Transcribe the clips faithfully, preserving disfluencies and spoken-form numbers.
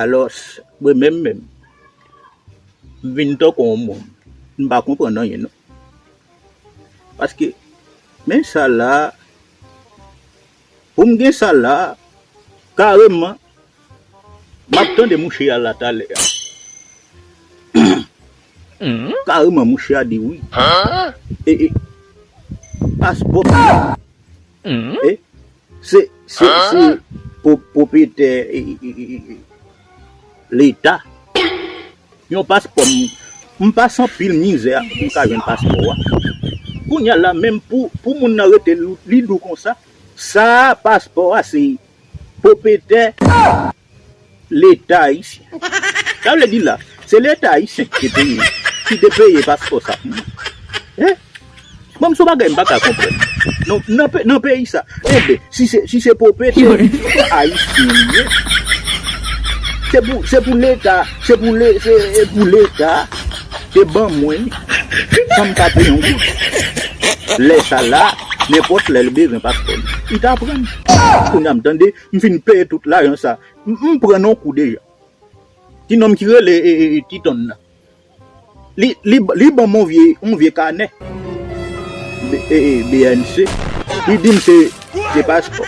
Alò, mwen menm menm, m vin tankou yon moun. M pa konprann anyen non. Paske, men sa la, pou m gen sa la, kareman, m ap tande mouche a la talè a. Kareman, mouche a di wi. E, e, paspò. E, se, se, se pwo-, pwopriyetè, e, e, e, e, Leta. Yon paspò, m, m pase anpil mizè pou m ka jwenn paspò a. Kounye a la, menm pou, pou moun nan rete lou-, li dou konsa, sa paspò a se pwopriyetè Leta ayisyen. Sa vle di la, se Leta ayisyen ki te peye, ki te peye paspò sa pou mwen. Hein? Bon, m se yon bagay m pa ka konprann. Non, nan, pe- nan peyi sa, enben, si se, si se pwopriyete ayisyen li ye, se pou, se pou Leta, se pou le, se pou Leta te ban mwen li, san m pa peye yon goud. Lè sa la, nenpòt lè l bezwen paspò li, li ta pran l. Kounye a m tande, m fin peye tout lajan sa, m, m pran nan kou deja. Ti nonm ki rele, e, e, e, Titon nan. Li, li, li ban m yon vye, yon vye kanè. B-, e, e, B N C. Li di m se, se paspò.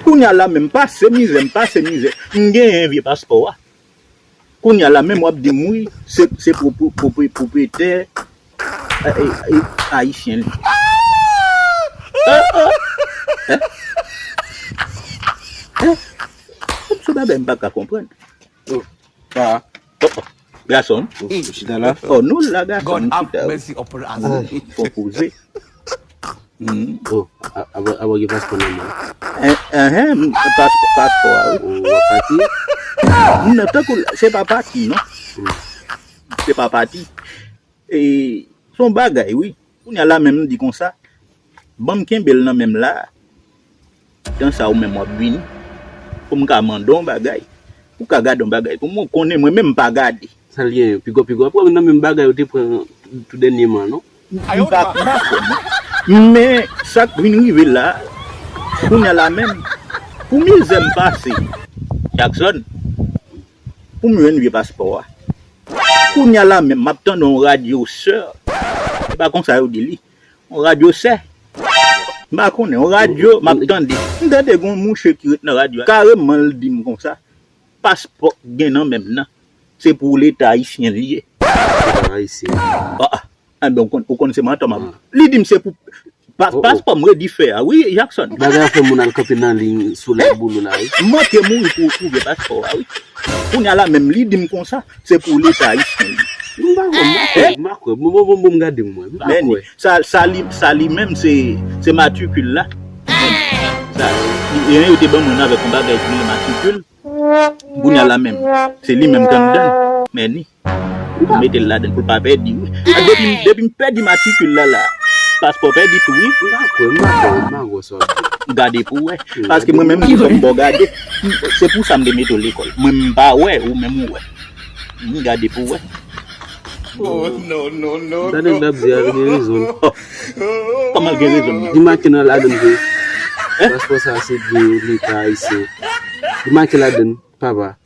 Kounye a la menm, m pase mizè, m pase mizè. M genyen vye paspò a. Kounye a la menm w ap di m wi, se, se pwo-, pwo-, pwo-, pwopriyetè, e, e, e, ayisyen li. E, e, e, e, se bagay m pa ka konprann. Oh, pa. Oh, oh. Gason. Oh, chita la. Oh, nou la, gason, nou chita. Fò poze. Hmm. Oh, a- ava- ava gen paspò nan men. Eh, eh, eh, paspò, paspò a, wi. Oh, w ap pati? Non, tankou, se pa pati, non. Hmm. Se pa pati. E, se yon bagay, wi. Kounye a la menm, m di konsa, ban m kenbe l nan men m la. Tan sa ou menm w ap vini. Pou m ka mande yon bagay. Ou ka gade yon bagay. Pou mwen, ou konnen mwen menm m pa gade. Sa l gen, piga, piga. Apre, nan menm bagay, ou te pran tou dènyèman, non? M pa, m pa kwè, non. Men, sa k vin rive la, kounye a la menm, pou mizè m pase, Jackson, pou m jwenn vye paspò a. Kounye a la menm, m ap tande yon radyo sè. Se pa konsa yo di li. Yon radyo sè. M pa konnen, yon radyo, m ap tande. M tande gen yon mouche ki ret nan radyo a. Kareman, l di m konsa, paspò k gen nan men m nan, se pou Leta ayisyen li ye. Leta ayisyen. Ah, ah. Enben, ou konn, ou konn se mantò m ap. Ah. Li di m se pou Pas-, oh, oh, paspò m redi fè a, wi, Jackson. Bagay a fè moun al kanpe nan liy sou lè boulou la, wi. M manke mouri pou, pou vye paspò a, wi. Kounye a la menm, li di m konsa, se pou Leta ayisyen li. M pa kwè, m pa kwè, m pa kwè. Bon, bon, bon, bon, m gade m wè, m pa kwè. Men sa, sa li, sa li menm, se, se matrikil la. Sa, li, yo te ban moun avèk yon bagay ki rele matrikil. Kounye a la menm, se li menm k anndan l. Men ni. Pou mete l ladan l, pou l pa pèdi, wi. A, depi, depi m pèdi matrikil la, la, paspò pèdi tou, wi. M pa kwè, m pa kwè, m pa kwè sa w ap di. Gade pou w wè. Paske mwen menm, m di fò m ba w gade. Se pou sa m te mete w lekòl. Mwen, m pa wè, ou menm ou wè. M gade pou w wè. Oh, non, non, non. Sa nèg la ap di a, li gen rezon. Oh. Kòman l gen rezon? Li make nan ladan l vre. Hein? Paspò sa se de Leta ayisyen. Li make ladan l, papa.